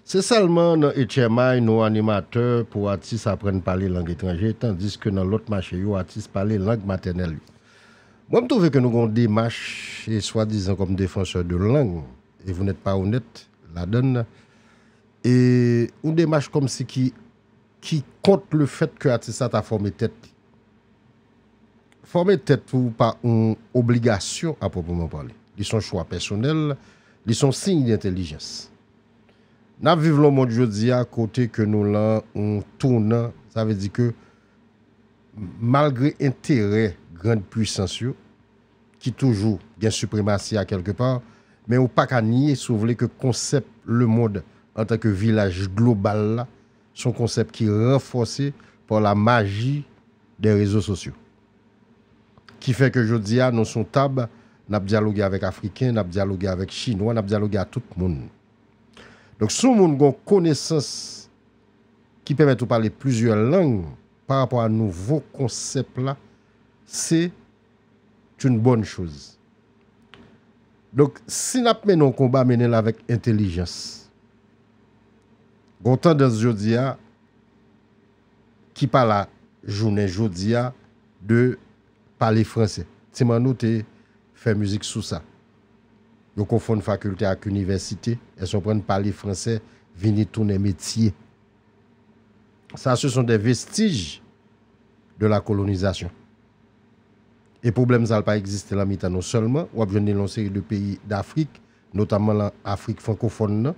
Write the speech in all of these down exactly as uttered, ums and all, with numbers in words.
Se sèlman nan H M I nou animatè pou atis aprann pale lang etranje, tandiske nan lòt mache yo, atis pale lang matènèl yo. Mwen, m twouve ke nou gen yon demach, e swadizan kòm defansè de lang, e vous n'êtes pas honnête ladann, e yon demach kòmsi ki, ki kont le fèt ke atis la ta fòme tèt li. Fòme tèt ou pa yon obligasyon a pwopreman pale. Li se yon chwa pèsonèl, li se yon siy dentèlijans. N ap viv lan yon mond jodi a kote ke nou lan yon tounan, sa vle di ke malgre enterè grann pwisans yo, ki toujou gen sipremasi a kèlkepa, men ou pa ka nye, si w vle, ke konsèp lemonn antanke vilaj global la, se yon konsèp ki ranfòse pa la maji dè rezo sosyo. Ki fè ke jodi a, nou sou tab, n ap dyaloge avèk Afriken, n ap dyaloge avèk Chinwa, n ap dyaloge a tout moun. Donk, si yon moun gen yon konesans ki pèmèt ou pale plizyè lang pa rapò a nouvo konsèp la, se une bonne chose. Donk, si n ap mennen yon konba, mennen l avèk entèlijans. Gon tandans jodi a, ki pa la jounen jodi a, de pale fransè. Ti Manno te fè mizik sou sa. Yo konfonn fakilte ak inivèsite, èske w konprann, pale fransè vini tounen metye. Sa, ce sont des vestiges de la colonisation. E pwoblèm sa a pa egziste lan mitan nou sèlman. W ap jwenn li lan yon seri de peyi Dafrik, notamman lan Afrik frankofòn nan.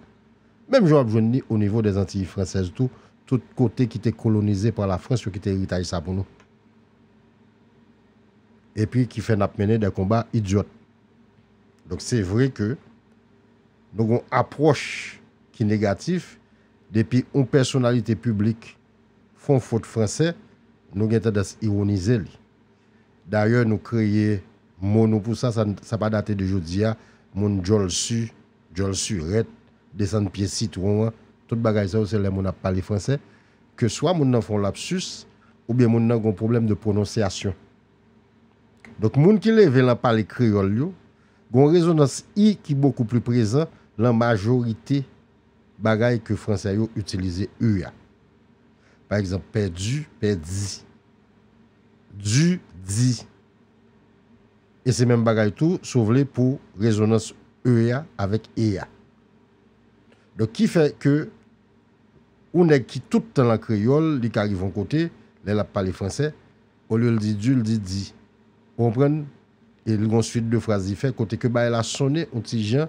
Menm jan w ap jwenn li o nivo dè Zantiy fransèz tou, tout kote ki te kolonize pa Lafrans, yo kite eritaj sa pou nou. Epi ki fè n ap mennen dè konba idyòt. Donk, se vre ke nou gen yon apwòch ki negatif, depi yon pèsonalite piblik fè yon fot fransè, nou gen tandans ironize li. Dayè, nou kreye mo nou pou sa, sa, sa pa date de jodi a, moun djòl si, djòl sirèt, desann pye sitwon an, tout bagay sa yo, se lè moun ap pale fransè, ke swa moun nan fè yon lapsis, oubyen moun nan gen yon pwoblèm de pwononsyasyon. Donk, moun ki leve lan pale kreyòl yo, gen yon rezonans i ki bokou pli prezan lan majorite bagay ke fransè yo itilize e a. Pa egzanp, pèdi, pèdi. Di, di. E se menm bagay tou, si w vle, pou rezonans e a avèk e a. Donk, ki fè ke yon nèg ki tout tan lan kreyòl, li ka rive yon kote, lè l ap pale fransè, olye l di di, l di di. Ou konprann? E l gon swit de fraz li fè, kote ke bagay la sonnen yon ti jan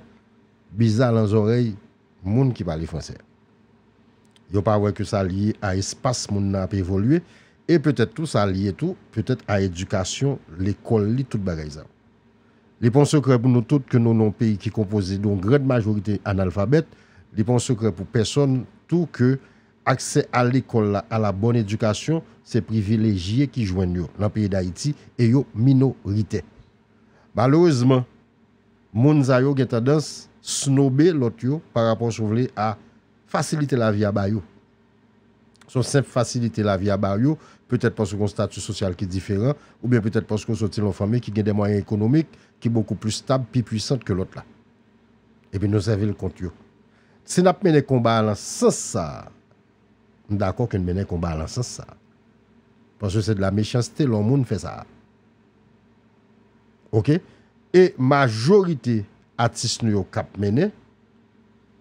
biza lan zòrèy moun ki pale fransè. Yo pa wè ke sa lye a espas moun nan ap evolye, e petèt tou sa lye tou, petèt a edikasyon, lekòl li, tout bagay sa yo. Li pa yon sekrè pou nou tout ke nou nan yon peyi ki konpoze de yon grann majorite analfabèt. Li pa yon sekrè pou pèsonn tou ke aksè a lekòl la, a la bòn edikasyon, se privilejye ki jwenn yo lan peyi Dayiti e yo minoritè. Malerezman, moun sa yo gen tandans snobe lòt yo pa rapò, si w vle, a fasilite lavi a ba yo. Se yon senp fasilite lavi a ba yo, petèt paske w gen yon stati sosyal ki diferan, oubyen petèt paske w soti lan yon fanmi ki gen de mwayen ekonomik ki bokou pli stab, pi pwisan ke lòt la. Epi nou sèvi l kont yo. Si n ap mennen konba a lan sans sa a, m dakò ke n mennen konba a lan sans sa a. Paske se de la mechanste lè yon moun fè sa a. Oke? E majorite atis nou yo k ap mennen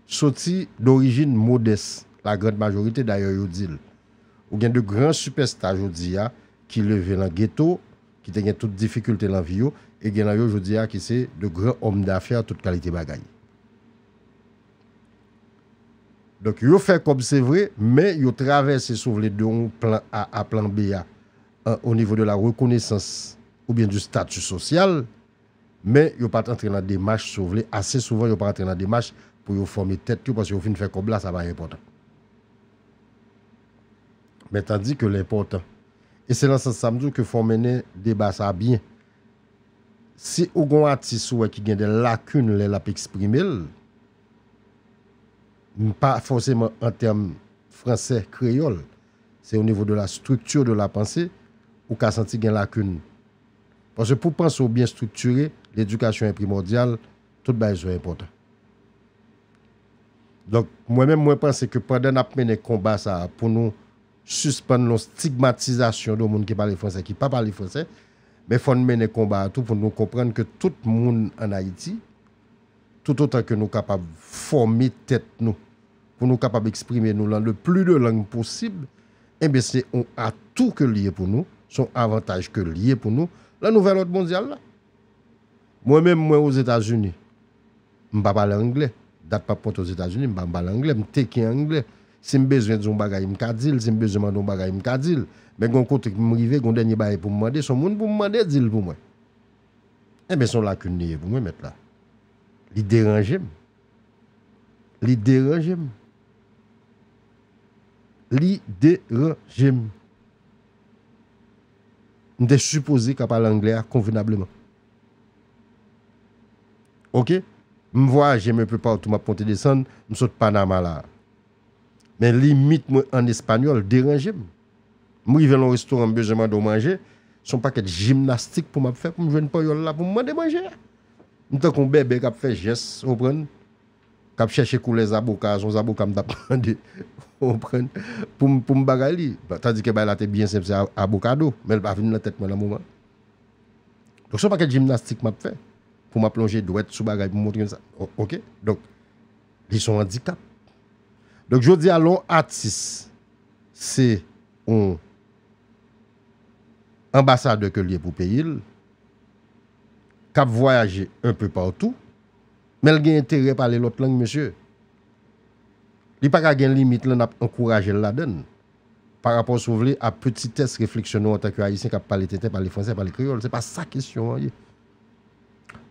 soti dorijin modès. La grande majorité, dayè, yo di l. Ou gen de gran sipèsta jodi a ki leve lan geto, ki te gen tout difikilte lan vi yo, e gen lan yo jodi a ki se de gran òm dafè, tout kalite bagay. Donk, yo fè kòb, se vre, men yo travèse, si w vle, de yon plan A a plan B a, an, o nivo de la rekonesans oubyen du statut social, men yo pa t antre nan demach, si w vle, ase souvan yo pa antre nan demach pou yo fòme tèt yo, paske yo fin fè kòb la, sa pa enpòtan. Men tandi ke l enpòtan. E se nan sans sa m di w ke fò w mennen deba sa a byen. Si ou gon atis ou wè ki gen de lakin lè l ap eksprime l, m pa fòseman an tèm fransè, kreyòl, se o nivo de la structure de la pensée, ou ka santi gen lakin. Paske pou panse w byen striktire, ledikasyon e primòdyal, tout bagay sa yo enpòtan. Donk, mwen menm, mwen panse ke pandan n ap mennen konba sa a pou nou sispann yon stigmatizasyon de moun ki pale fransè, ki pa pale fransè, men fò n mennen konba a tou pou nou konprann ke tout moun ann Ayiti, toutotan ke nou kapab fòme tèt nou, pou nou kapab eksprime nou lan le pli de lang posib, enben, se yon atou ke l ye pou nou, se yon avantaj ke l ye pou nou, lan nouvèl òd mondyal la. Mwen menm, mwen Ozetazini, m pa pale anglè. Dat m ap monte Ozetazini, m pa pale anglè, m teke anglè. Si m bezwen di yon bagay, m ka di l, si m bezwen mande yon bagay, m ka di l. Men gen yon kote ke m rive, gen yon dènye bagay pou m mande, se yon moun pou m mande di l pou mwen. Enben, se yon lakin li ye pou mwen, mèt la. Li deranje m. Li deranje m. Li deranje m. M te sipoze ka pale anglè a konvenableman. Oke? M vwayaje, m enpe patou, m ap monte desann, m sot Panama la. Men limit mwen an espanyòl deranje m. M rive nan yon restoran, m bezwen mande yon manje, se yon pakèt jimnastik pou m ap fè pou m jwenn panyòl la pou m mande manje a. M tankou yon bèbè k ap fè jès, ou konprann? K ap chèche koulè zaboka, se yon zaboka m t ap mande, ou konprann? Pou m, pou m bagay li. Tandike bagay la te byen senp, se a-, abokado, men l pa vin nan tèt mwen nan moman. Donk, se yon pakèt jimnastik m ap fè pou m ap lonje dwèt sou bagay pou m montre m sa. O-, oke? Donk, li se yon andikap. Donk, jodi a, lè yon atis se yon anbasadè ke l ye pou peyi l, k ap vwayaje enpe patou, men l gen enterè pale lòt lang, mesye. Li pa ka gen limit lan n ap ankouraje l ladan l. Pa rapò, si w vle, a petitès refleksyon nou antanke Ayisyen k ap pale tenten, pale fransè, pale kreyòl. Se pa sa kesyon an ye.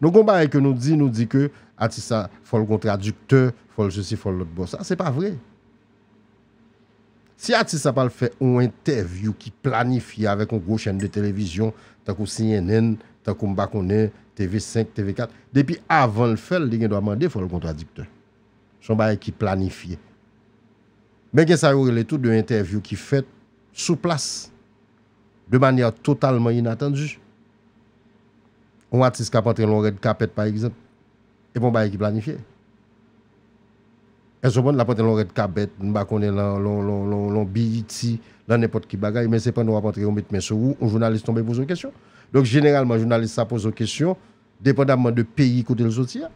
Nou gen yon bagay ke nou di, nou di ke atis sa, fò l gen yon tradiktè, fò l sesi, fò l lòt bò. Sa, se pa vre. Si atis sa pral fè yon entèvyou ki planifye avèk yon gwo chèn de televizyon, tankou C N N, tankou m pa konnen, T V senk, T V kat, depi avan l fè l, li gen dwa mande fò l gen yon tradiktè. Se yon bagay ki planifye. Men gen sa yo rele tou de entèvyou ki fèt sou plas, de manyè totalman inatandi. Yon atis k ap antre nan yon red carpet, pa egzanp, e pa yon bagay ki planifye. Èske w konprann? L ap antre nan yon red carpet, m pa konnen, lan, lan, lan, lan, lan B E T, lan nenpòt ki bagay, men se pandan w ap antre, yo met men sou ou, yon jounalis tonbe poze w kesyon. Donk, jeneralman, jounalis sa poze w kesyon, depandamman de peyi kote l soti a.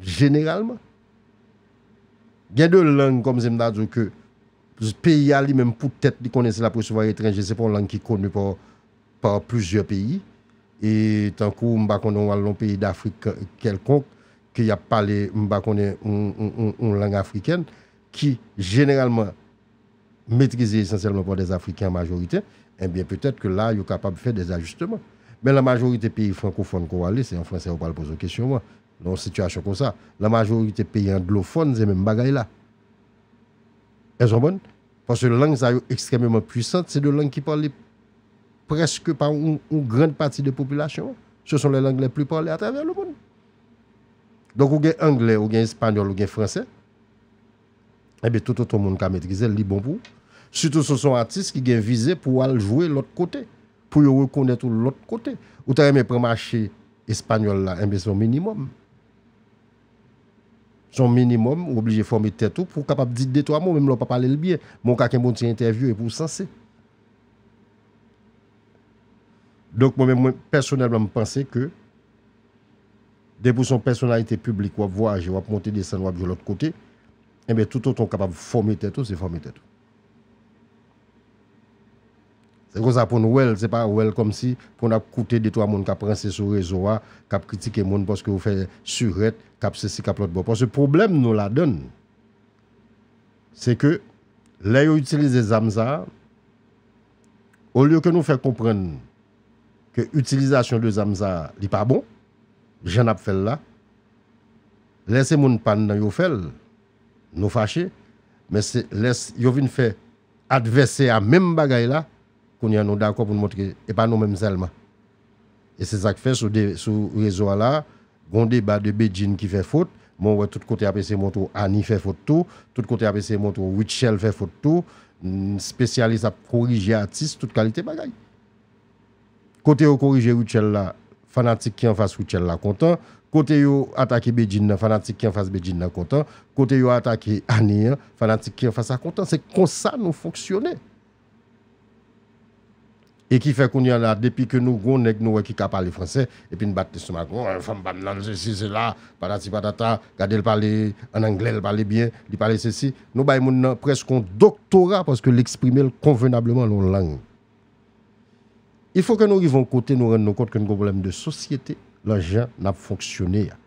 Jeneralman. Gen de lang, kòmsi m ta di w ke peyi a li menm, poutèt li konnen si l ap resevwa etranje, se pa yon lang ki koni pa, pa plizyè peyi. E tankou, m pa konnen, w al nan yon peyi Dafrik kèlkonk, ke y ap pale, m pa konnen, yon, yon, yon, yon lang afrikèn, ki jeneralman metrize esansyèlman pa dè Afriken an majorite, enbyen, petèt ke la, yo kapab fè dè ajisteman. Men la majorite peyi frankofòn ke w ale, se an fransè yo pral poze w kesyon an. Nan yon sitiyasyon konsa, la majorite peyi anglofòn, se menm bagay la. Èske w konprann? Paske lang sa yo ekstrèmeman pwisant, se de lang ki pale prèske pa yon, yon grann pati de popilasyon an. Ce sont les langues les plus parlées à travers le monde. Donk, ou gen anglè, ou gen espanyòl, ou gen fransè. Enben, toutotan moun ka metrize l, li bon pou ou. Sitou si w se yon atis ki gen vize pou w al jwe lòt kote, pou yo rekonèt ou lòt kote. Ou ta renmen pran mache espanyòl la, enben, se yon minimòm. Se yon minimòm, ou oblije fòme tèt ou pou w kapab di de twa mo, menm lè w pa pale l byen. Men w ka kenbe yon ti entèvyou epi w sanse. Donk, mwen menm, mwen, pèsonèlman, m panse ke depi w se yon pèsonalite piblik, w ap vwayaje, w ap monte desann, w ap jwe lòt kote, enben, toutotan w kapab fòme tèt ou, se fòme tèt ou. Se konsa pou n wè l, se pa wè l kòmsi pou n ap koute de twa moun k ap ranse sou rezo a, k ap kritike moun paske yo fè sirèt, k ap sesi, k ap lòt bò. Paske pwoblèm nou ladan l, se ke lè yo itilize zam sa a, olye ke nou fè konprann ke itilizasyon de zam sa a, li pa bon, jan n ap fè l la, lè se moun pa n nan yo fè l, nou fache, men se lè s-, yo vin fè advèsè a menm bagay la, kounye a nou dakò pou n montre e pa nou menm sèlman. E se sa k fè sou de, sou rezo a la, gon deba de Bedjine ki fè fot, men w wè tout kote y ap eseye montre w Annie fè fot tou, tout kote y ap eseye montre w Rutshelle fè fot tou, mm, espesyalis ap korije atis, tout kalite bagay. Kote yo korije Rutshelle la, fanatik ki anfas Rutshelle la kontan, Kote yo atake Bedjine nan, fanatik ki anfas Bedjine nan kontan. Kote yo atake Annie an, fanatik ki anfas la kontan. Se konsa nou fonksyone. E ki fè kounye a la, depi ke nou gon nèg nou wè ki ka pale franse, epi n bat lestomak, oh, fanm pa m nan, sesi, sela, patati patata, gade l pale an anglè, l pale byen, li pale sesi. Nou bay moun nan prèske yon doktora paske l eksprime l konvenableman nan yon lang. Il faut que nou rive yon kote nou rann nou kont ke n gon pwoblèm de sosyete, nan jan n ap fonksyone a.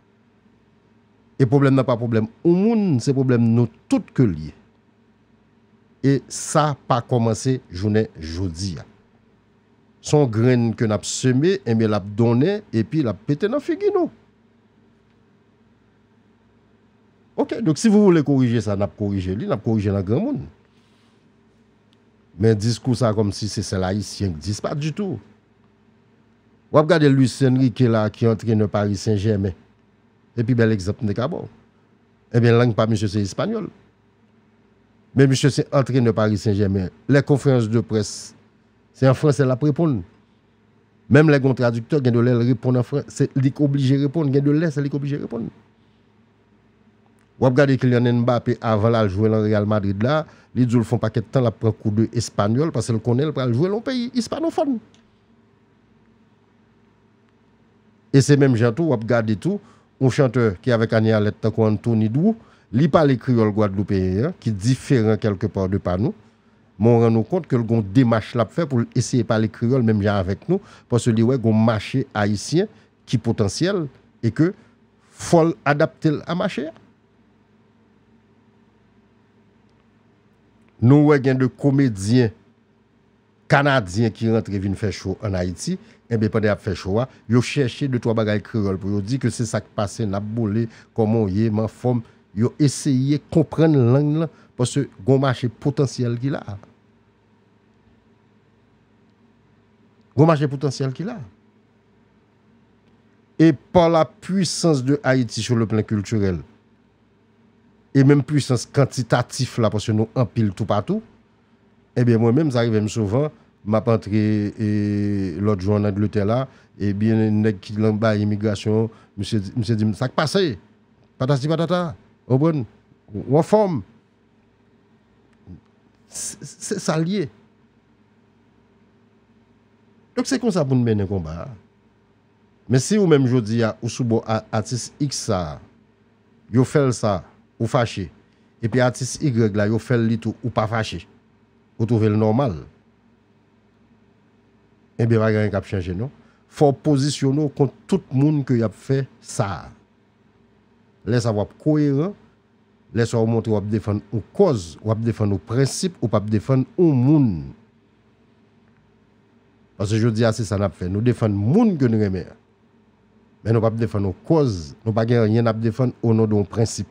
E pwoblèm nan pa pwoblèm yon moun, se pwoblèm nou tout ke l ye. E sa pa kòmanse jounen jodi a. Se yon grenn ke n ap seme, enben l ap donnen, epi l ap pete nan figi nou. Ok, donk si vous voulez corriger sa, n ap korije li, n ap korije nan granmoun. Men diskou sa kòmsi se sèl Ayisyen ki di, pa ditou. W ap gade Luis Enrique la ki antrenè Paris Saint-Germain. Epi bèl egzanp m te ka ba w. Ebyen, lang pa misye se espanyòl. Men misye se antrenè Paris Saint-Germain. Lè konferans de près, se an franse l ap reponn. Menm lè gen yon tradiktè, gen de lè l reponn an franse, li k oblije reponn, gen de lè se li k oblije reponn. W ap gade Kylian Mbappé avan l al jwe nan Real Madrid la, li di w l fè yon pakèt tan l ap pran kou de espanyòl paske l konnen l pral jwe l yon peyi ispanofòn. E se menm jan tou, w ap gade tou, yon chantè ki avèk Annie Alerte tankou Anthony Drew, li pale kreyòl gwadloupeyen an, ki diferan kèlkepa de pa nou, men w rann ou kont ke l gon demach l ap fè pou l eseye pale kreyòl menm jan avèk nou, paske li wè gon mache ayisyen ki potansyèl e ke fò l adapte l a mache a. Nou wè gen de komedyen kanadyen ki rantre vin fè cho ann Ayiti, enben, pandan y ap fè cho a, yo chèche de twa bagay kreyòl pou yo di ke se sa k pase, n ap boule, kòman w ye, m anfòm. Yo eseye konprann lang lan, paske gon mache potansyèl ki la. Gon mache potansyèl ki la. Et par la puissance de Haïti sur le plan culturel, e menm pwisans kantitatif la, paske nou anpil toupatou, ebyen, mwen menm, sa rive m souvan, m ap antre, e, lòt jou ann Angletè la, ebyen, nèg ki nan bay imigrasyon, misye, misye di m, "Sa k pase? Patati patata." Ou konprann? Ou anfòm? Se, se sa l ye. Donk, se konsa pou n mennen konba a. Men si ou menm jodi a, ou sou bò a, atis X sa a, yo fè l sa, ou fache, epi atis Y la, yo fè l li tou, ou pa fache, ou twouve l nòmal, ebyen, pa gen anyen k ap chanje, non. Fò w pozisyone w kont tout moun ke y ap fè sa a. Lè sa a, w ap koyeran, lè sa a, w montre w ap defann yon kòz, w ap defann yon prensip, ou p ap defann yon moun. Paske jodi a, se sa n ap fè. Nou defann moun ke n renmen an. Men nou p ap defann yon kòz, nou pa gen anyen n ap defann o non de yon prensip.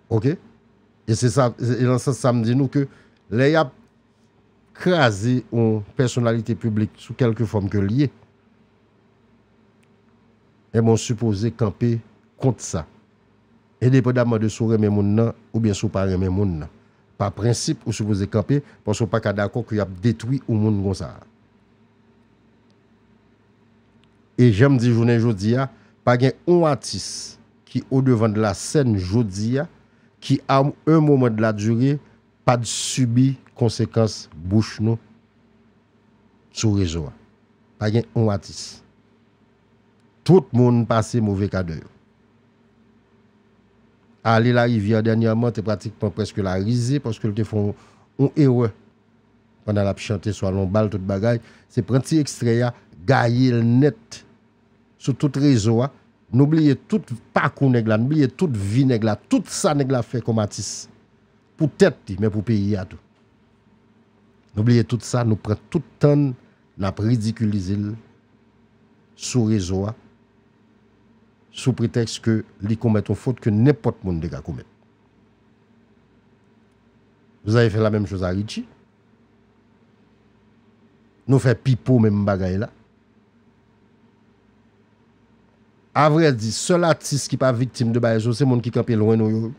Oke? E se sa, e nan sans sa m di nou ke lè y ap kraze yon pèsonalite piblik sou kèlke fòm ke l ye, ebyen, w sipoze kanpe kont sa. Endepandaman de si w renmen moun nan oubyen si w pa renmen moun nan. Pa prensip, ou sipoze kanpe, paske w pa ka dakò ke y ap detwi yon moun konsa. E jan m di jounen jodi a, pa gen yon atis ki au devant de la scène jodi a, ki à un moment de la durée, pa t sibi konsekans bouch nou sou rezo a. Pa gen yon atis. Tout moun pase move kadè yo. Ale Larivyè dènyèman te pratikman prèske larize paske l te fè yon, yon erè pandan l ap chante swa l yon bal, tout bagay. Se pran ti ekstrè a, gaye l nèt sou tout rezo a. Nou bliye tout pakou nèg la, nou bliye tout vi nèg la, tout sa nèg la fè kòm atis. Pou tèt li, men pou peyi a tou. Nou bliye tout sa, nou pran tout tan n, n ap ridikilize l sou rezo a, sou pretèks ke li komèt yon fot ke nenpòt moun te ka komèt. Vous avez fait la même chose à Richie. Nou fè Pipo menm bagay la. Avrèdi, sèl atis ki pa viktim de bagay sa yo, se moun ki kanpe lwen nou yo.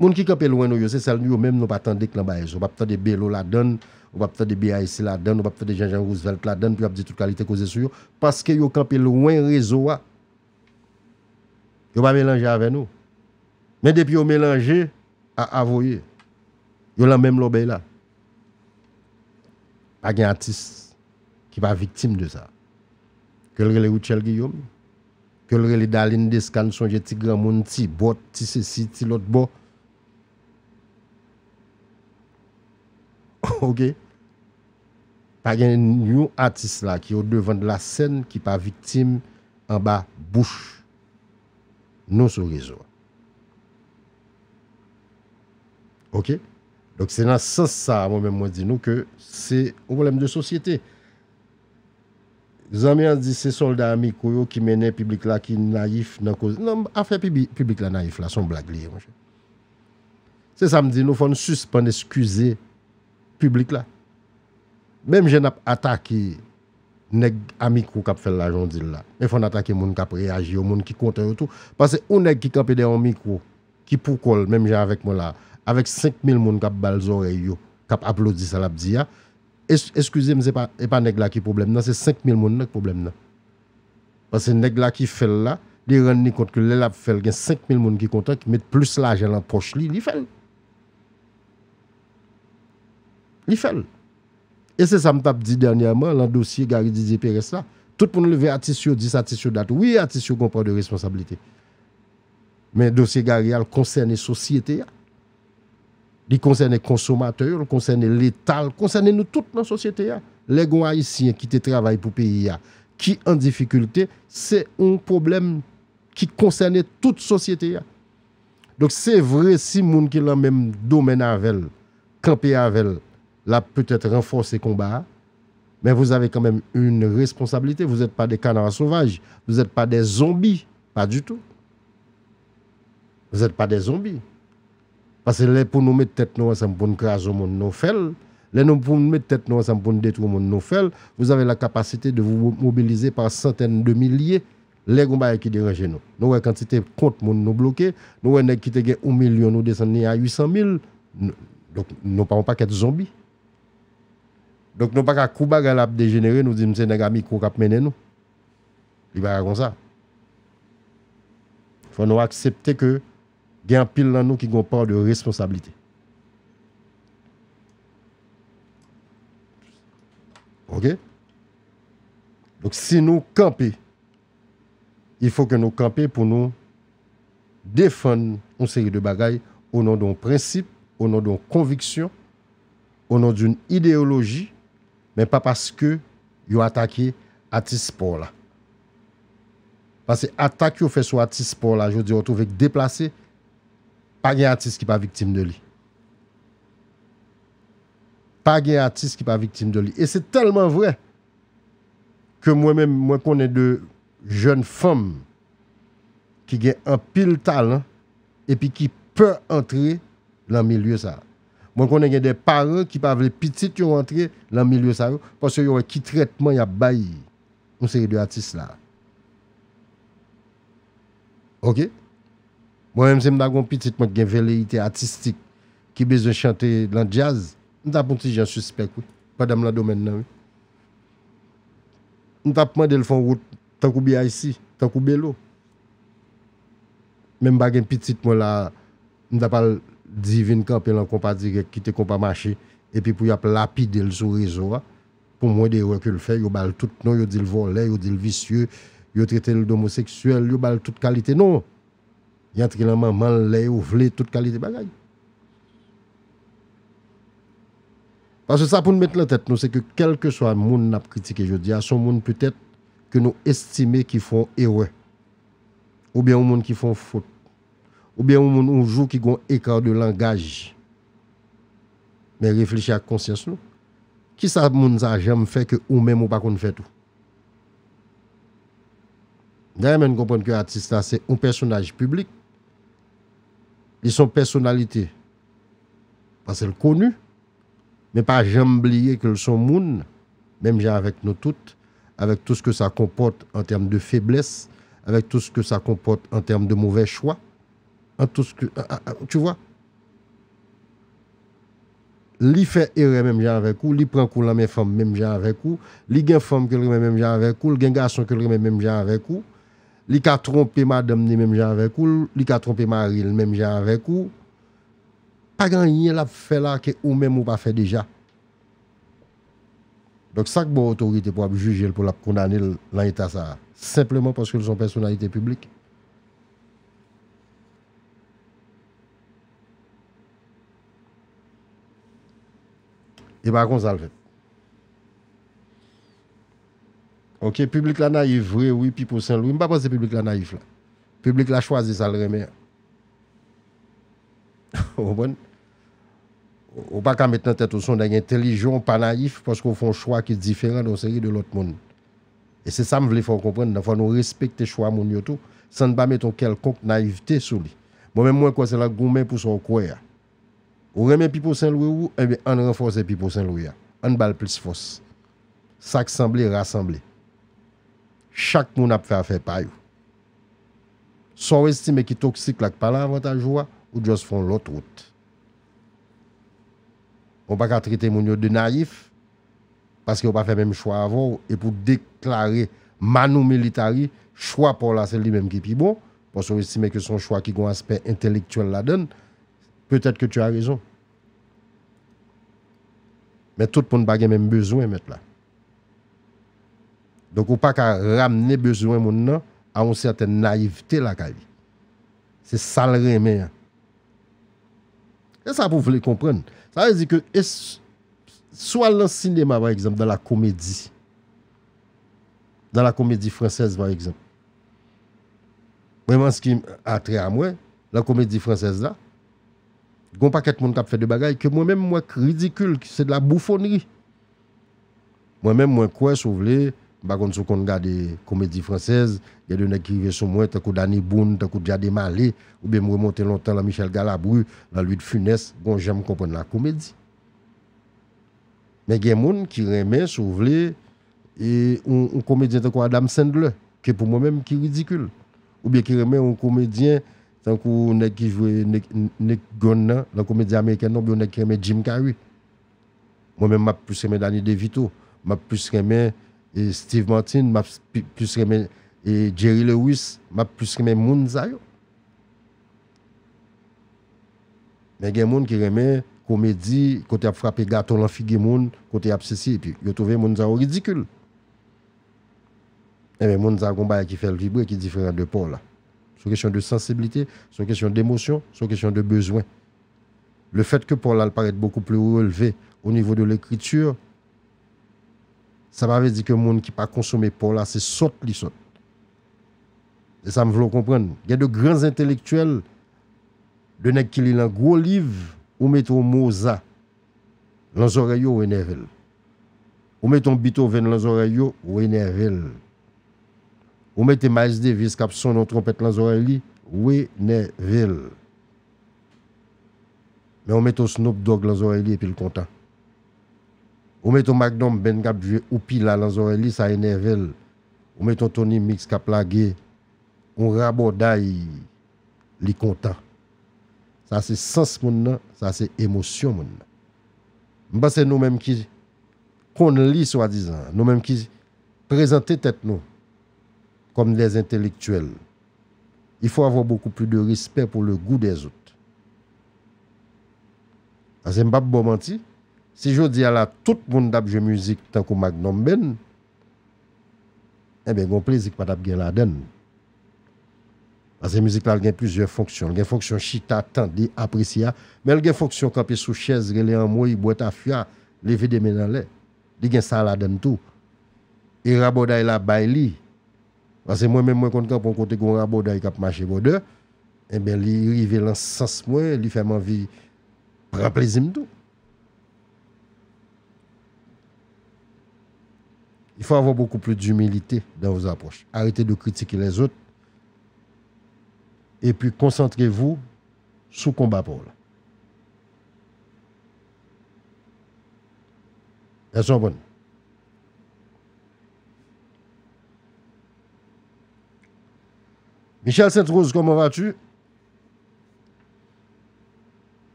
Moun ki kanpe lwen nou yo, se sèl yo menm nou pa tande k nan bagay sa. Ou p ap tande Belo ladann, ou p ap tande B I C ladann, ou p ap tande Jean Jean Roosevelt ladann pou y ap di tout kalite koze sou yo, paske yo kanpe lwen rezo a. Yo pa melanje avè nou. Men depi yo melanje, a, a voye. Yo lan menm lòbèy la. Pa gen atis ki pa viktim de sa. Ke l rele Rutshelle Guillaume, ke l rele Darline Desca, n sonje ti granmoun, ti bòt, ti sesi, ti lòt bò. Oke? Pa gen yon atis la ki o devan de la sèn ki pa viktim anba bouch nou sou rezo a. Oke? Donk, se nan sans sa a, mwen menm, mwen di nou ke se yon pwoblèm de sosyete. Zanmi an di se sòlda Amiko yo ki mennen piblik la ki nayif nan koze. Non, afè pibi-, piblik la nayif la, se yon blag li ye, monchè. Se sa m di nou, fò n sispann eskize piblik la. Menm jan n ap atake nèg Amiko k ap fè l la, jan w di l la. Men fò n atake moun k ap reyaji yo, moun ki kontan yo tou. Paske yon nèg ki kanpe dèyè yon mikwo, ki pou kò l, menm jan avèk mwen la, avèk senk mil moun k ap ba l zòrèy yo, k ap aplodi sa l ap di a, es-, eskize m, se pa, e pa nèg la ki pwoblèm nan, se senk mil moun nan ki pwoblèm nan. Paske nèg la ki fè l la, li rann li kont ke lè l ap fè l, gen senk mil moun ki kontan, ki met plis lajan nan pòch li, li fè l. Li fè l. E se sa m t ap di dènyèman lan dosye Gary Didier Perès la. Tout moun leve atis yo, dis atis yo dat. Wi, atis yo gon pa de responsablite. Men dosye Gary a, l konsène sosyete a. Li konsène konsomatè yo, l konsène Leta, l konsène nou tout nan sosyete a. Lè gon Ayisyen ki te travay pou peyi a, ki an difikilte, se yon pwoblèm ki konsène tout sosyete a. Donk, se vre, si moun ki lan menm domèn avè l, kanpe avè l, l ap petèt ranfòse konba a, mais vous avez quand même une responsabilité. Vous êtes pas des canards sauvages, vous êtes pas des zombies, pas du tout. Vous êtes pas des zombies. Paske lè pou nou met tèt nou ansanm pou n kraze yon moun, nou fè l. Lè nou pou n met tèt nou ansanm pou n detwi yon moun, nou fè l. Vous avez la capacité de vous mobiliser par centaines de milliers. Lè gon bagay ki deranje nou. Nou wè kantite kont moun nou bloke, nou wè nèg ki te gen yon milyon nou desann li a uit san mil. N-, donk, nou pa yon pakèt zonbi. Donk, nou pa ka kou bagay la ap dejenere, nou di m se nèg Amiko k ap mennen nou. Li pa ka konsa. Fò nou aksepte ke gen anpil nan nou ki gon pa de responsablite. Oke? Donk, si nou kanpe, il faut que nou kanpe pou nou defann yon seri de bagay o non de yon prensip, o non de yon konviksyon, o non de yon ideyoloji, men pa paske yo atake atis spò la. Paske atak yo fè sou atis spò la, jodi a, ou twouve k deplase, pa gen atis ki pa viktim de li. Pa gen atis ki pa viktim de li. E se tèlman vre ke mwen menm, mwen konnen de jèn fanm ki gen anpil talan epi ki pè antre lan milye sa a. Mwen konnen gen de paran ki pa vle pitit yo antre lan milye sa yo, paske yo wè ki trètman y ap bay yon seri de atis la. Oke? Mwen menm, si m ta gon pitit mwen ki gen veleyite atistik, ki bezwen chante lan djaz, m t ap yon ti jan sispèk, wi, pandan m lan domèn nan, wi. M t ap mande l fè yon wout tankou B I C, tankou Belo. Men m pa gen pitit mwen la, m t ap al di vin kanpe lan Konpa Dirèk, kite Konpa mache, epi pou y ap lapide l sou rezo a. Pou mwen, de erè ke l fè, yo ba l tout non, yo di l vòlè, yo di l visye, yo trete l domoseksyèl, yo ba l tout kalite non. Y antre lan manman l lè yo vle, tout kalite bagay. Paske sa pou n met lan tèt nou, se ke kèlkeswa moun n ap kritike jodi a, se yon moun petèt ke nou estime ki fè yon erè. Oubyen yon moun ki fè yon fot. Oubyen yon moun yon jou ki gon eka de langaj. Men reflechi ak konsyans nou. Kisa moun sa janm fè ke ou menm ou pa konn fè tou? M ta renmen n konprann ke atis la se yon pèsonaj piblik. Li se yon pèsonalite. Paske l koni. Men pa janm bliye ke l se yon moun, menm jan avèk nou tout, avec tout ce que ça comporte en termes de faiblesse, avec tout ce que ça comporte en termes de mauvais choix, en tout ce que, a, a, a, tu vois? li fè erè menm jan avèk ou, li pran kou nan men fanm menm jan avèk ou, li gen fanm ke l renmen menm jan avèk ou, li gen gason ke l renmen menm jan avèk ou, li ka twonpe madanm ni menm jan avèk ou, li ka twonpe mari l menm jan avèk ou. Pa gen anyen l ap fè la ke ou menm ou pa fè deja. Donk, sa k ba w otorite pou w ap jije l, pou l ap kondane l nan eta sa a? Senpleman paske l se yon pèsonalite piblik. E pa konsa l fèt. Ok, piblik la nayif vre, wi, Pipo Sen Lwi. M pa panse piblik la nayif la. Piblik la chwazi sa l renmen an. Ou konprann? Ou pa ka met nan tèt ou se yon nèg entèlijan, ou pa nayif, paske w fè yon chwa ki diferan de yon seri de lòt moun. E se sa m vle fè w konprann nan, fò nou respekte chwa moun yo tou, san n pa met yon kèlkonk nayivte sou li. Mwen menm, mwen kwè se nan goumen pou sa w kwè a. Ou renmen Pipo Sen Lwi ou, enben, ann ranfòse Pipo Sen Lwi a. Ann ba l plis fòs. Sa k sanble, rasanble. Chak moun ap fè afè pa yo. Sa w estime ki toksik la, k pa nan avantaj ou a, ou just fè yon lòt wout. Ou pa ka trete moun yo de nayif, paske yo pa fè menm chwa avè w, epi w deklare manu militari, chwa pa w la se li menm ki pi bon, paske w estime ke se yon chwa ki gen yon aspè entèlektyèl ladan l, petèt ke tu as raison. Men tout moun pa gen menm bezwen, mèt la. Donk, ou pa ka ramne bezwen moun nan a yon sètèn nayivte lakay li. Se sa l renmen an. E sa pou w vle konprann. Sa vle di ke es-, si w al nan sinema, pa egzanp, dans la comédie, dans la comédie française, pa egzanp, mwen, an ce qui a trait à mwen, la comédie française la, gen yon pakèt moun k ap fè de bagay ke mwen menm, mwen kwè ridikil, ki se de la boufonnri. Mwen menm, mwen kwè, si w vle, m pa konn si w konn gade komedi fransèz, gen de nèg ki rive sou mwen, tankou Dany Boon, tankou Djade Malé, oubyen m remonte lontan lan Michel Galabru, lan Louis de Funès, gon jan m konprann lakomedi. Men gen moun ki renmen, si w vle, e, yon, yon komedyen tankou Adam Sandler, ke pou mwen menm ki ridikil. Oubyen ki renmen yon komedyen tankou nèg ki jwe Nick, Nick Gunn nan, lan komedi amerikèn nan, oubyen yon nèg ki renmen Jim Carrey. Mwen menm, m ap plis renmen Danny DeVito, m ap plis renmen, e, Steve Martin, m ap pi-, plis renmen, e, Jerry Lewis, m ap plis renmen moun sa yo. Men gen moun ki renmen komedi kote y ap frape gato lan figi moun, kote y ap sesi, epi yo twouve moun sa yo ridikil. Enben, moun sa gon bagay ki fè l vibre, ki diferan de pa w la. Se yon kesyon de sansiblite, se yon kesyon demosyon, se yon kesyon de bezwen. Le fait que pa w la parèt beaucoup plus relevé au niveau de l'écriture, sa pa vle di ke moun ki pa konsome pa w la se sòt li sòt. E sa m vle w konprann. Gen de gran entelektyèl, de nèg ki li lan gwo liv, ou mete yon Mozart lan zòrèy yo, ou enève l. Ou mete yon Beethoven lan zòrèy yo, ou enève l. Ou mete Miles Davis k ap sonnen yon twonpèt lan zòrèy li, ou enève l. Men ou mete yon Snoop Dogg lan zòrèy li epi l kontan. Ou mete yon Magnum Band k ap jwe Oupila lan zòrèy li, sa enève l. Ou mete yon Tony Mix k ap lage yon rabòday, li kontan. Sa se sans moun nan, sa se emosyon moun nan. M panse nou menm ki konn li swadizan, nou menm ki prezante tèt nou kòm des intellectuels, il faut avoir beaucoup plus de respect pour le goût des autres. Paske m p ap ba w manti, si jodi a la tout moun t ap jwe mizik tankou Magnum Band, enben, gon plezi k pa t ap gen ladan l. Paske mizik la, l gen plizyè fonksyon. L gen fonksyon chita, tande, apresye a, men l gen fonksyon kanpe sou chèz, rele anmwey, bwè tafya, leve de men anlè. Li gen sa ladan l tou. E rabòday la bay li. Paske mwen menm, mwen konn kanpe yon kote, gen yon rabòday k ap mache bòdè, enben, li rive lan sans mwen, li fè m anvi pran plezi m tou. Il faut avoir beaucoup plus d'humilité dans vos approches. Arrêtez de critiquer les autres. Et puis concentrez-vous sou konba pa w la. Èske w konprann? Michel Sainte-Rose, comment vas-tu?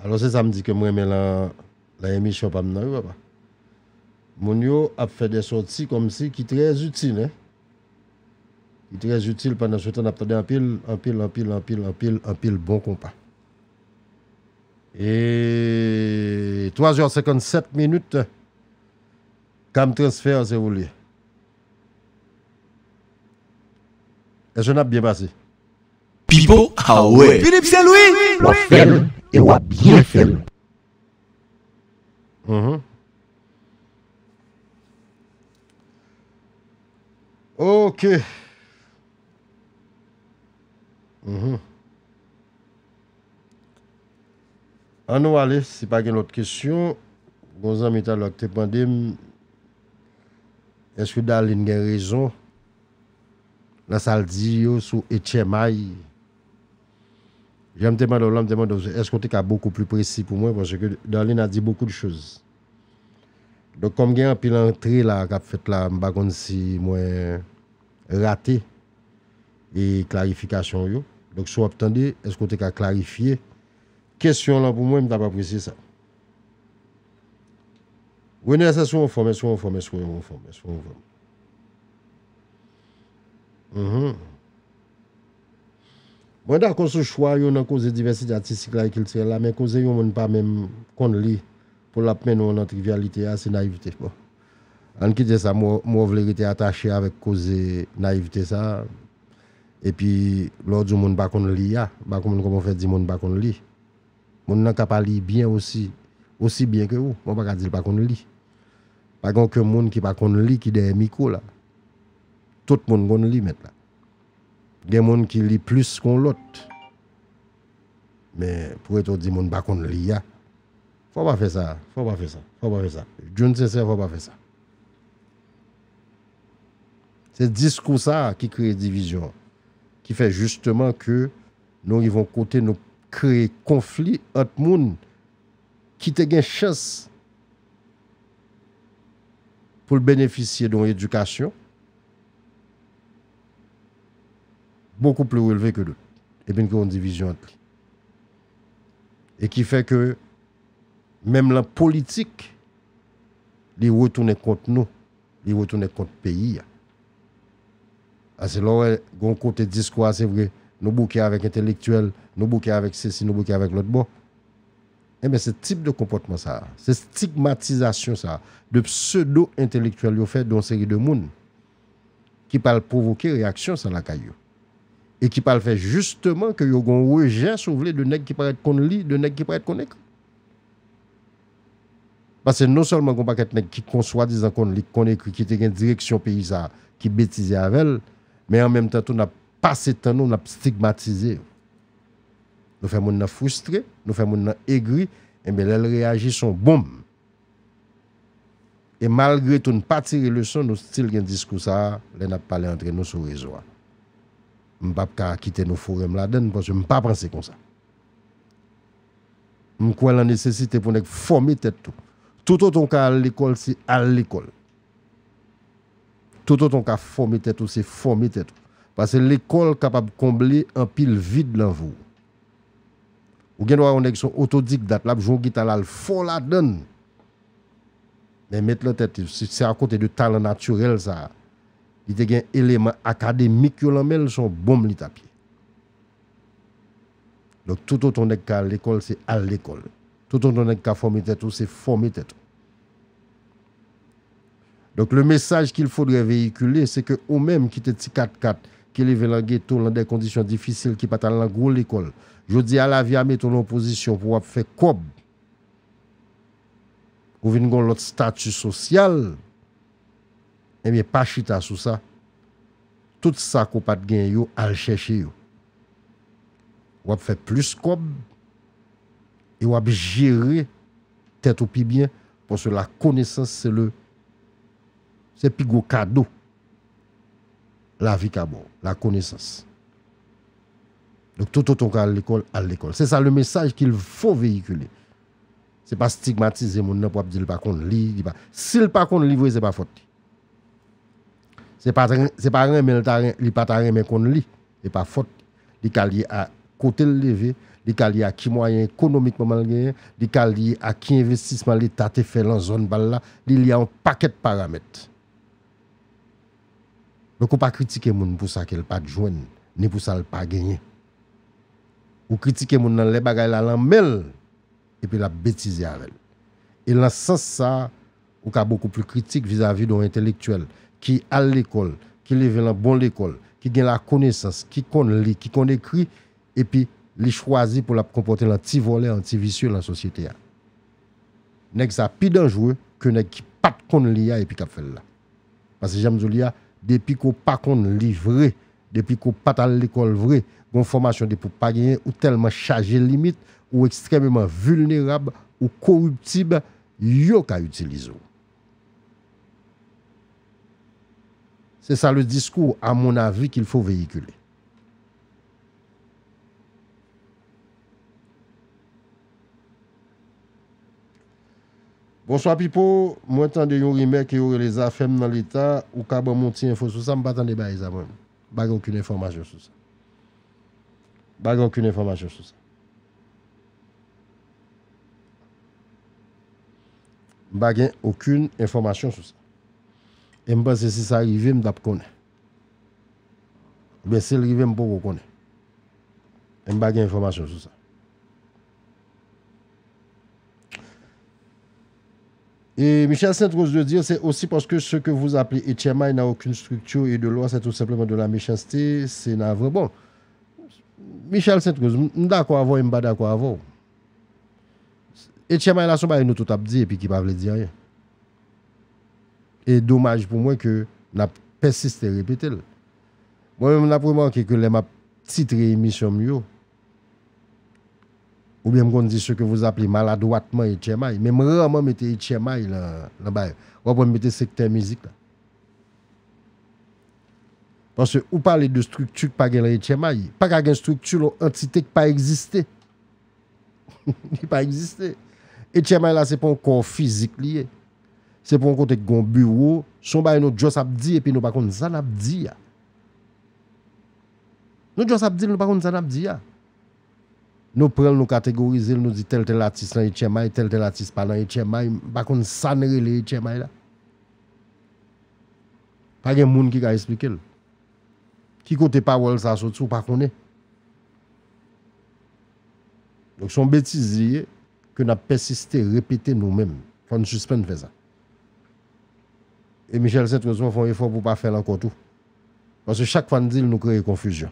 Alò, se sa m di ke m renmen lan, Nan emisyon pa m nan, wi, papa. Moun yo ap fè de sòti kòmsi ki trè itil, hein. Ki trè itil, pandan se tan n ap tande anpil, anpil, anpil, anpil, anpil, anpil bon konpa. E twa zè senkannsèt minit, Cam Transfer, se ou li ye. Èske n ap byen pase? Pipo, ah ouais. Philippe Saint-Louis. W ap fè l, e w ap byen fè l. Mhm. Ok. Mhm. Ann nou ale, si pa gen lòt kesyon. Gon zanmi talè k te mande m, èske Darline gen rezon nan sa l di yo sou H M I? Jan m te mande w la, m te mande w, èske w te ka beaucoup plus précis pou mwen, paske Darline a dit beaucoup de choses. Donk, kòm gen anpil antre la k ap fèt la, m pa konn si mwen rate e klarifikasyon w yo. Donk, si w ap tande, èske w te ka klarifye kesyon w lan pou mwen, m t ap apresye sa. Renè, èske w anfòm, èske w anfòm, èske w anfòm, èske w anfòm? Mhm. Mwen dakò sou chwa yo nan koze divèsite atistik la e kiltirèl la, men koze yon moun pa menm konn li pou l ap mennen w nan trivyalite a, se nayivte. Bon. Ann kite sa, m wè, m wè w vle rete atache avèk koze nayivte sa. Epi, lè w di yon moun pa konn li a, m pa konprann kòman w fè di moun pa konn li. Moun nan ka pa li byen osi, osi byen ke ou, men w pa ka di l pa konn li. Pa gen okenn moun ki pa konn li ki dèyè mikwo la. Tout moun konn li mèt la. Gen moun ki li plis ke yon lòt. Men pou rete w di moun pa konn li a, fò w pa fè sa, fò w pa fè sa, fò w pa fè sa. June Sincère, fò w pa fè sa. Se diskou sa a ki kreye divizyon an, ki fè jisteman ke nou rive yon kote nou kreye konfli ant moun ki te gen chans pou l benefisye de yon edikasyon bokou pli relve ke dòt, epi n kreye yon divizyon ant li. E ki fè ke menm lan politik, li retounen kont nou, li retounen kont peyi a. Paske lè w wè, gen yon kote diskou a, se vre, nou bouke avèk entelektyèl, nou bouke avèk sesi, nou bouke avèk lòt bò. Enben, se tip de konpòtman sa a, se stigmatizasyon sa a, de pseudo-entelektyèl yo fè de yon seri de moun ki pral pwovoke reyaksyon sa lakay yo. E ki pral fè jisteman ke yo gen yon rejè, si w vle, de nèg ki parèt konn li, de nèg ki parèt konn ekri. Paske non sèlman gen yon pakèt nèg ki konn swadizan konn li, ki konn ekri, ki te gen direksyon peyi sa a, ki betize avè l, men an menm tan tou, n ap pase tan nou, n ap stigmatize yo. Nou fè moun nan fristre, nou fè moun nan egri, enben lè l reyaji, se yon bonm. E malgre tou, n pa tire leson, nou still gen diskou sa a, lè n ap pale antre nou sou rezo a. M p ap ka kite nou foure m ladan l, paske m pa panse konsa. M kwè lan nesesite pou nèg fòme tèt tou. Toutotan w ka al lekòl, se al lekòl. Toutotan w ka fòme tèt ou, se fòme tèt ou. Paske lekòl kapab konble anpil vid nan vi w. Ou gen dwa wè yon nèg se yon otodidakt, l ap jwe yon gita, l al fò ladan l. Men met lan tèt li, si se akote de talan natirèl sa a, li te gen eleman akademik yo lan men l, se yon bonm li t ap ye. Donk, toutotan nèg ka al lekòl, se al lekòl. Toutotan nèg ka fòme tèt ou, se fòme tèt ou. Donk, le message qu'il faudrait véhiculer, se ke ou menm ki te ti katkat, ki leve lan geto, lan de kondisyon difisil, ki pa t al lan gwo lekòl, jodi a, lavi a mete w lan yon pozisyon pou w ap fè kòb, ou vin gen yon lòt stati sosyal, ebyen, pa chita sou sa. Tout sa ke w pa t genyen yo, al chèche yo. W ap fè plis kòb e w ap jere tèt ou pi byen, paske la konesans se le, se pi gwo kado lavi ka ba w, la konesans. Donk, toutotan w ka al lekòl, al lekòl. Se sa le message qu'il faut véhiculer. Se pa stigmatize moun nan pou ap di l pa konn li, li pa. Si l pa konn li vre, se pa fòt li. Se pa, se pa renmen l ta ren-, li pa ta renmen konn li, se pa fòt li. Li ka lye a kote l leve, li ka lye a ki mwayen ekonomik manman l genyen, li ka lye a ki envestisman Leta te fè lan zòn pa l la, li lye a yon pakèt paramèt. Donk, ou pa kritike moun pou sa ke l pa t jwenn, ni pou sa l pa genyen. Ou kritike moun nan lè bagay la lan men l, epi l ap betize avè l. E lan sans sa, ou ka bokou pli kritik vizavi de yon entelektyèl ki al lekòl, ki leve lan bon lekòl, ki gen lakonesans, ki konn li, ki konn ekri, epi li chwazi pou l ap konpòte l an ti vòlè, an ti visye lan sosyete a. Nèg sa pi danjre ke nèg ki pa t konn li a epi k ap fè l la. Paske jan m di w li a, depi ke w pa konn li vre, depi ke w pa t al lekòl vre, gon fòmasyon depi w pa genyen, ou tèlman chaje limit, ou ekstrèmeman vilnerab, ou koriptib, yo ka itilize w. C'est ça le discours, à mon avis, qu'il faut véhiculer. Bonswa Pipo, mwen tande yon rimè ke yo rele Zafèm nan Leta, ou ka ban m yon ti enfo sou sa, m pa tande bagay sa mwen. M pa gen okenn enfòmasyon sou sa. M pa gen okenn enfòmasyon sou sa. M pa gen okenn enfòmasyon sou sa. E m panse si sa rive, m t ap konnen. Oubyen si l rive, m poko konnen. E m pa gen enfòmasyon sou sa. Et Michel Sainte-Rose de dire, c'est aussi parce que ce que vous appelez H M I n'a aucune structure et de loi, c'est tout simplement de la méchanceté, c'est navrant. Bon, Michel Sainte-Rose, m m dakò avè w e m pa dakò avè w. H M I la se yon bagay nou tout ap di epi ki pa vle di anyen. E domaj pou mwen ke n ap pèsiste repete l. Mwen menm, n ap remake ke lè m ap titre emisyon m yo, oubyen m konn di ce que vous appelez maladroitement H M I, men m raman mete H M I lan, lan bagay. W ap wè m mete sektè mizik la. Paske ou pale de estrikti k pa gen lan H M I. Pa ka gen estrikti lan yon antite k pa egziste. Li pa egziste. H M I la, se pa yon kò fizik li ye. Se pa yon kote k gen yon biwo. Se yon bagay nou just ap di epi nou pa konn sa n ap di a. Nou just ap di l, nou pa konn sa n ap di a. Nou pran l, nou kategorize l, nou di tèl tèl atis lan H M I, tèl tèl atis pa lan H M I, m pa konn sa n rele H M I la. Pa gen moun ki ka esplike l. Ki kote pawòl sa soti, ou pa konnen. Donk, se yon betiz li ye ke n ap pèsiste repete nou menm. Fò n sispann fè sa. E Michel Sainte-Rose, fè yon efò pou w pa fè l ankò tou. Paske chak fwa n di l, nou kreye konfizyon.